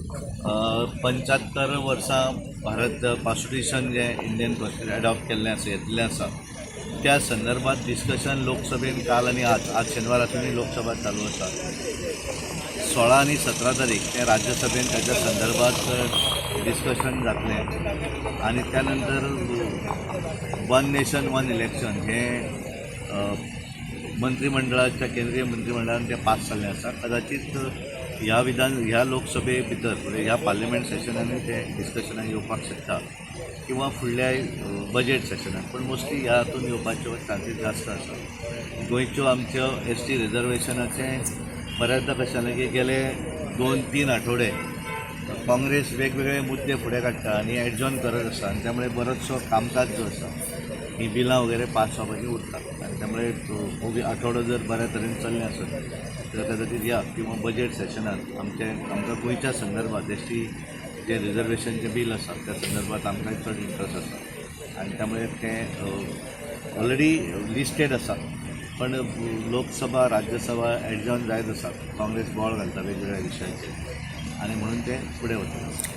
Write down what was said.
75 वर्सां भारत कॉन्स्टिट्युशन जें Indian constitution adopt केल्लें आसा, घेतिल्लें आसा, त्या संदर्भात डिस्कशन लोकसभेन काल आनी आज. आज शेनवार आसूनय लोकसभा चालू आसा. 16 आनी 17 तारीख ते राज्यसभेन ताच्या संदर्भात डिस्कशन जातलें आनी त्या नंतर वन नेशन वन इलेक्शन हें मंत्रिमंडळाच्या, केंद्रीय मंत्रिमंडळान तें पास जाल्लें आसा. कदाचित ह्या लोकसभे भितर, म्हणजे ह्या पार्लिमेंट सेशनांनी तें डिस्कशनाक येवपाक शकता किंवा फुडल्या बजेट सेशनाक, पूण मोस्टली ह्या हातून येवपाच्यो चान्सीस जास्त आसा. गोंयच्यो आमच्यो एसटी रिजर्वेशनाचें बऱ्याचदा कशें जालें की गेले 2-3 आठवडे काँग्रेस वेगवेगळे मुद्दे फुडें काडटा आनी एडजॉर्न करत आसा आनी त्यामुळे बरोचसो कामकाज जो आसा, ही बिलां वगैरे पास जावपाची उरता आनी त्यामुळे हो आठवडो जर बऱ्या तरेन चल्लें आसत तर कदाचित ह्या किंवा बजेट सेशनात आमकां गोंयच्या संदर्भात एसटी जे रिजर्वेशनचें बील आसा, त्या संदर्भात आमकां चड इंट्रस्ट आसा आनी त्यामुळे तें ऑलरेडी लिस्टेड आसा, पण लोकसभा, राज्यसभा एडजॉर्न जायत आसा. काँग्रेस बोवाळ घालता वेगवेगळ्या विशयाचेर आनी म्हणून ते फुडें वतलें.